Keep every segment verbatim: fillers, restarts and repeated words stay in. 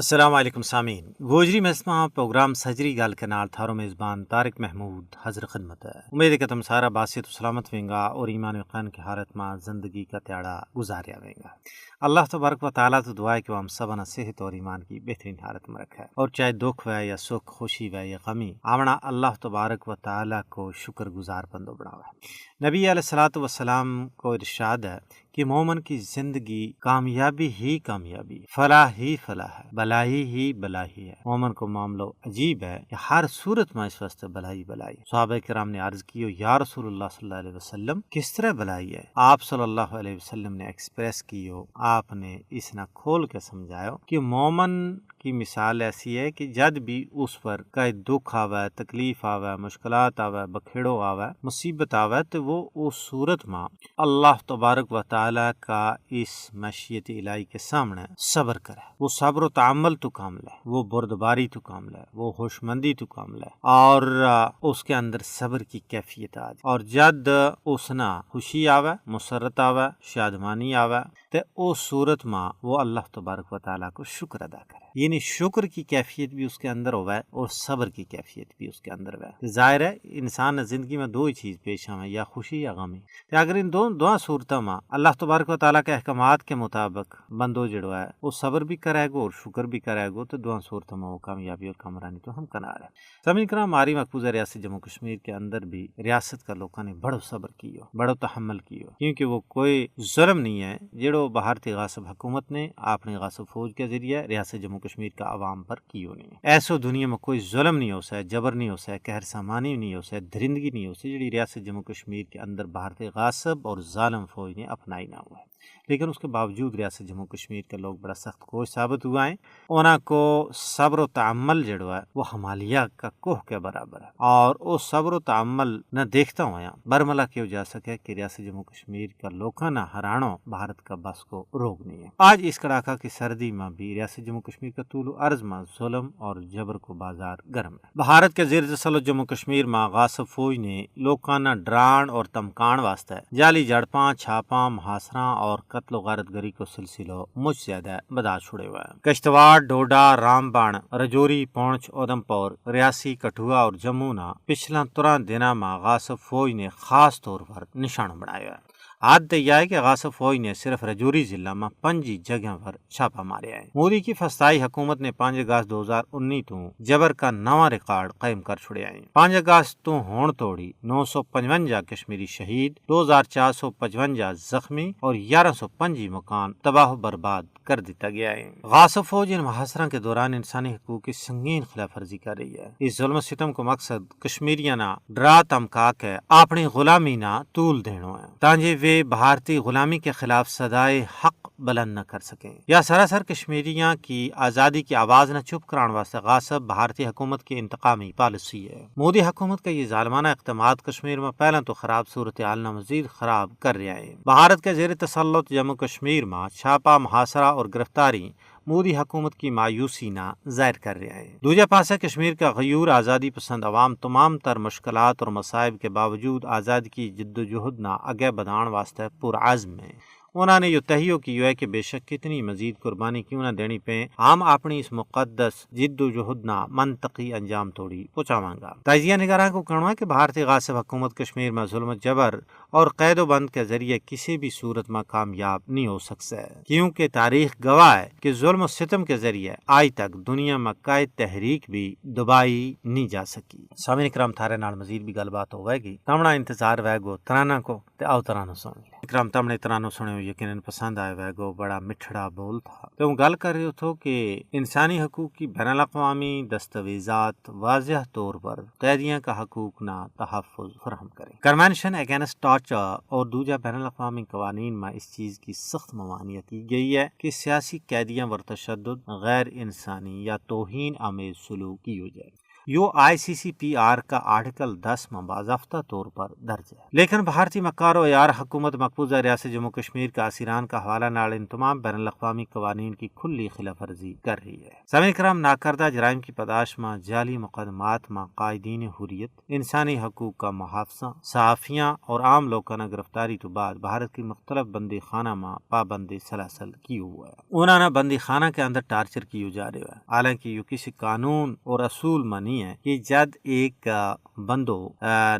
السلام علیکم سامین، گوجری میں اسما پروگرام سجری گل کے نال تھارو میزبان طارق محمود حضر خدمت ہے۔ امید ہے کہ تم سارا باسیت و سلامت وینگا اور ایمان و یقین کی حالت ما زندگی کا تیاڑا گزاریا وینگا۔ اللہ تبارک و تعالیٰ تو دعا ہے کہ وہ ہم سبنا صحت اور ایمان کی بہترین حالت میں رکھے، اور چاہے دکھ وے یا سکھ، خوشی وے یا غمی، آونا اللہ تبارک و تعالیٰ کو شکر گزار بندو بناوے۔ نبی علیہ الصلوۃ والسلام کو ارشاد ہے کہ مومن کی زندگی کامیابی ہی کامیابی، فلاح ہی فلاح ہے، بلائی ہی بلائی ہے۔ مومن کو معاملو عجیب ہے کہ ہر صورت ما اس واسطے بلائی بلائی۔ صحابہ کرام نے عرض کیو، یا رسول اللہ صلی اللہ علیہ وسلم، کس طرح بلائی ہے؟ آپ صلی اللہ علیہ وسلم نے ایکسپریس کیو، آپ نے اس نا کھول کے سمجھایو کہ مومن کی مثال ایسی ہے کہ جد بھی اس پر کائی دکھ آوے، تکلیف آوے، مشکلات آوے، بکھیڑو آوے، مصیبت آوے، تو وہ اس صورت ما اللہ تبارک و تعالیٰ کا اس مشیت الہی کے سامنے صبر کرے۔ وہ صبر و تعمل تو کام لے، وہ بردباری تو کام لے، وہ ہوشمندی تو کام لے، اور اس کے اندر صبر کی کیفیت آ جائے۔ اور جد اس نا خوشی آوے، مسرت آوے، شادمانی آوے، تے اس صورت ما وہ اللہ تبارک و تعالیٰ کو شکر ادا کرے۔ یعنی شکر کی کیفیت بھی اس کے اندر ہووے اور صبر کی کیفیت بھی اس کے اندر ہووے۔ تے ظاہر ہے، انسان نا زندگی ما دو ہی چیز پیش آویں، یا خوشی یا غمی۔ تے اگر ان دو دواں صورتاں ما اللہ تبارک و تعالیٰ کے احکامات کے مطابق بندو جڑو ہے، وہ صبر بھی کرے گو اور شکر بھی کرے گو، تو دواں صورتاں ما وہ کامیابی اور کامرانی تو ہم کنار ہے۔ سامعین کرام، ہماری مقبوضہ ریاست جموں کشمیر کے اندر بھی ریاست کا لوکاں نے بڑو صبر کیو، بڑو تحمل کیو، کیونکہ وہ کوئی ظلم نہیں ہے جیڑو بھارتی غاصب حکومت نے اپنی غاصب فوج کے ذریعے ریاست جموں کشمیر کا عوام پر کیو نہیں۔ ایسو دنیا ما کوئی ظلم نہیں ہو سکے، جبر نہیں ہو سکے، قہر سامانی نہیں ہو سکے، درندگی نہیں ہو سکے، جیڑی ریاست جموں کشمیر کے اندر بھارتی غاصب اور ظالم فوج نے اپنائی نہ ہوا ہے۔ لیکن اس کے باوجود ریاست جموں کشمیر کے لوگ بڑا سخت کوش ثابت ہوا ہیں۔ انہاں کو صبر و تعمل جڑو ہے، وہ ہمالیہ کا کوہ کے برابر ہے، اور وہ صبر و تعمل نہ دیکھتا ہویا برملا کیو جا سکے کہ ریاست جموں کشمیر کا لوکاں نا ہرانو بھارت کا بس کو روگ نہیں ہے۔ آج اس کڑاکا کی سردی ما بھی ریاست جموں کشمیر کا طول و عرض ما ظلم اور جبر کو بازار گرم ہے۔ بھارت کے زیر تسلط جموں کشمیر ما غاصب فوج نے لوکاں نا ڈران اور تمکان واسطے جعلی جھڑپاں، چھاپاں، محاصراں اور قتل و غارت گری کو سلسلو مچ زیادہ بدا چھڑے ہوئے ہیں۔ کشتواڑ، ڈوڈا، رامبان، رجوری، پونچھ، اودمپور، ریاسی، کٹھوا اور جموں نا پچھلاں تراں دناں ما غاصب فوج نے خاص طور پر نشانو بنایو ہے۔ حد تے یاہ ہے کہ غاصب فوج نے صرف رجوری ضلع ما پنجی جگہاں پر چھاپا ماریا ہیں۔ مودی کی فسطائی حکومت نے پانچ اگست دو ہزار انی تو جبر کا نواں ریکارڈ قائم کر چھڑیا ہیں۔ پانچ اگست تو ہون توڑی نو سو پنجونجا کشمیری شہید، دو ہزار چار سو پنجونجا زخمی اور یارہ سو پنجی مکان تباہ و برباد کر دیتا گیا ہے۔ غاصب فوج ان محاصرہ کے دوران انسانی حقوق کی سنگین خلاف ورزی کر رہی ہے۔ اس ظلم و ستم کو مقصد کشمیریاں نا ڈرا تمکا کے اپنی غلامی نا طول دینو ہے، تانجے ویہ بھارتی غلامی کے خلاف صدائے حق بلند نہ کر سکیں۔ یا سراسر کشمیریاں کی آزادی کی آواز نا چپ کران واسطے غاصب بھارتی حکومت کی انتقامی پالیسی ہے۔ مودی حکومت کا یہ ظالمانہ اقدامات کشمیر ما پہلاں تو خراب صورتحال نا مزید خراب کر رہیا ہے۔ بھارت کے زیر تسلط جموں کشمیر ما چھاپا، محاصرہ اور گرفتاری مودی حکومت کی مایوسی نا ظاہر کر رہیا ہے۔ دوجہ پاسے کشمیر کا غیور آزادی پسند عوام تمام تر مشکلات اور مصائب کے باوجود آزادی کی جدوجہد نا اگے بدھان واسطے پرعزم ہیں۔ انہاں نے یوہ تہیو کیو ہے کہ بے شک کتنی مزید قربانی کیوں نہ دینی پے، ہم اپنی اس مقدس جدوجہد نا منطقی انجام توڑی پہنچاواں گا۔ تجزیہ نگاراں کو کہنو ہے کہ بھارتی غاصب حکومت کشمیر ما ظلم و جبر اور قید و بند کے ذریعے کسی بھی صورت ما کامیاب نہیں ہو سکسے، کیونکہ تاریخ گواہ ہے کہ ظلم و ستم کے ذریعے آج تک دنیا ما کائے تحریک بھی دبائی نہیں جا سکی۔ سامعین کرام، تھارے نال مزید بھی گل بات ہووے گی، تمنا انتظار وے گو ترانا کو، تے آؤ ترانو سن لے۔ کرام، تمنے ترانو سنے ہو، یقیناً پسند آئے وے گو، بڑا مٹھڑا بول تھا۔ تے ہوں گل کر رہیو تھو کہ انسانی حقوق کی بین الاقوامی دستاویزات واضح طور پر قیدیاں کا حقوق نا تحفظ فراہم کریں۔ کنونشن اگینسٹ ٹارچر اور دوجہ بین الاقوامی قوانین ما اس چیز کی سخت ممانعت کی گئی ہے کہ سیاسی قیدیاں ور تشدد، غیر انسانی یا توہین آمیز سلوک کیو جائے۔ یوہ آئی سی سی پی آر کا آرٹیکل دس ما باضافتہ طور پر درج ہے۔ لیکن بھارتی مکار و یار حکومت مقبوضہ ریاست جموں و کشمیر کا اسیران کا حوالہ نال ان تمام بین الاقوامی قوانین کی کھلی خلاف ورزی کر رہی ہے۔ سمے کرام ناکردہ جرائم کی پاداش ما جعلی مقدمات ما قائدین حریت، انسانی حقوق کا محافظہ، صحافیاں اور عام لوکاں نا گرفتاری تو بعد بھارت کی مختلف بندی خانہ ما پابند سلاسل کیو ہوا ہے۔ انہاں نا بندی خانہ کے اندر ٹارچر کیو جا رہیو ہے، حالانکہ یوہ کسی قانون اور اصول ما نہیں ہے کہ جد ایک بندو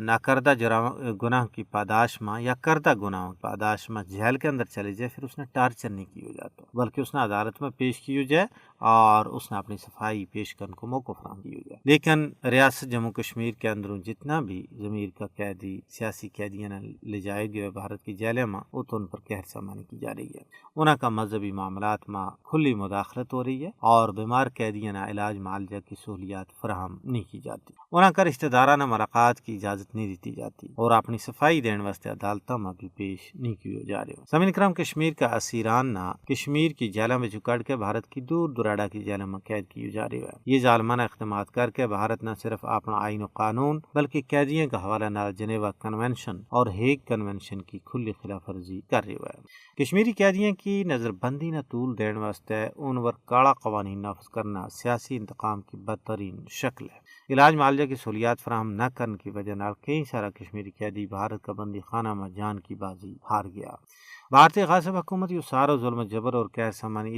ناکردہ جرائم گناہ کی پاداش ما یا کردہ گناہ کی پاداش ما جہل کے اندر چلے جائے پھر اس نا ٹارچر نہیں کیو جاتو، بلکہ اس نا عدالت ما پیش کیو جائے اور اس نا اپنی صفائی پیش کرن کو موقع فراہم کیو جائے۔ لیکن ریاست جموں و کشمیر کے اندروں جتنا بھی ضمیر کا قیدی سیاسی قیدیاں نا لے جائے گیو ہے بھارت کی جہلے ما، اتو ان پر قہر سامانی کی جا رہی ہے۔ انہاں کا مذہبی معاملات ما کھلی مداخلت ہو رہی ہے اور بیمار قیدیاں نا علاج معالجہ کی سہولیات فراہم نہیں کی جاتی۔ انہاں کا رشتہ داراں نا ملاقات کی اجازت نہیں دیتی جاتی اور اپنی صفائی دین واسطے عدالتاں ما بھی پیش نہیں کیو جا رہیو۔ سمین کرام کشمیر کا اسیران نا کشمیر کی جہلاں وچ کڑ کے بھارت کی دور دراڑا کی جہلاں ما قید کیو جا رہیو ہے۔ یہ ظالمانہ اقدامات کر کے بھارت نہ صرف اپنا آئین و قانون بلکہ قیدیاں کا حوالہ نال جنیوا کنونشن اور ہیگ کنونشن کی کھلی خلاف ورزی کر رہیو ہے۔ کشمیری قیدیاں کی نظر بندی نا طول دین واسطے ان ور کاڑا قوانین نافذ کرنا سیاسی انتقام کی بدترین شکل ہے۔ علاج معالجہ کی سہولیات فراہم نہ کرن کی وجہ نال کئی سارا کشمیری قیدی بھارت کا بندی خانہ ما جان کی بازی ہار گیا۔ بھارتی غاصب حکومت یوہ سارو ظلم جبر اور قہر سامانی